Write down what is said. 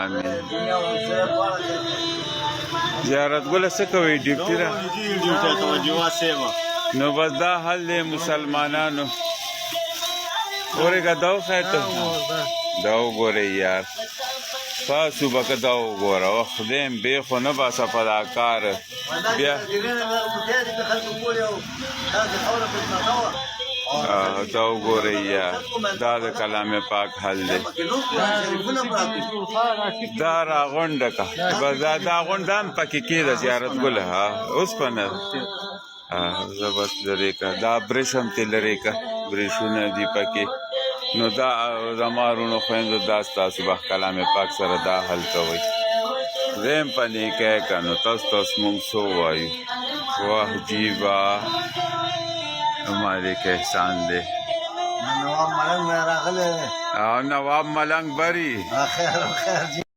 آمین. زیارت ګله څه کوي ډیوټي را؟ نو بس دا حل دی مسلمانانو. ورګه دا وښایه ته، دا وګورئ یار، تاسو به که دا وګوره، وه خدایم بې خو نه باسه په دا کار بیا. دا وګورئ یار، دا د کلام پاک حل دی. دا راغونډه که بس دا غونډه هم پکې کېده. زیارت ګل ها اوسپنه زه بس لرې که دا برش هم ترې لرې که، برشونه دي پکې. نو دا زما وروڼو خویندو، دا ستاسو به کلام پاک سره دا حل کوئ. زه هم په نیکۍ که نو تاسو مونږ څه ووایو؟ واه جی واه، مالک احسان دی. نواب ملنګ راغلی. او نواب ملنګ بری. خیر خیر.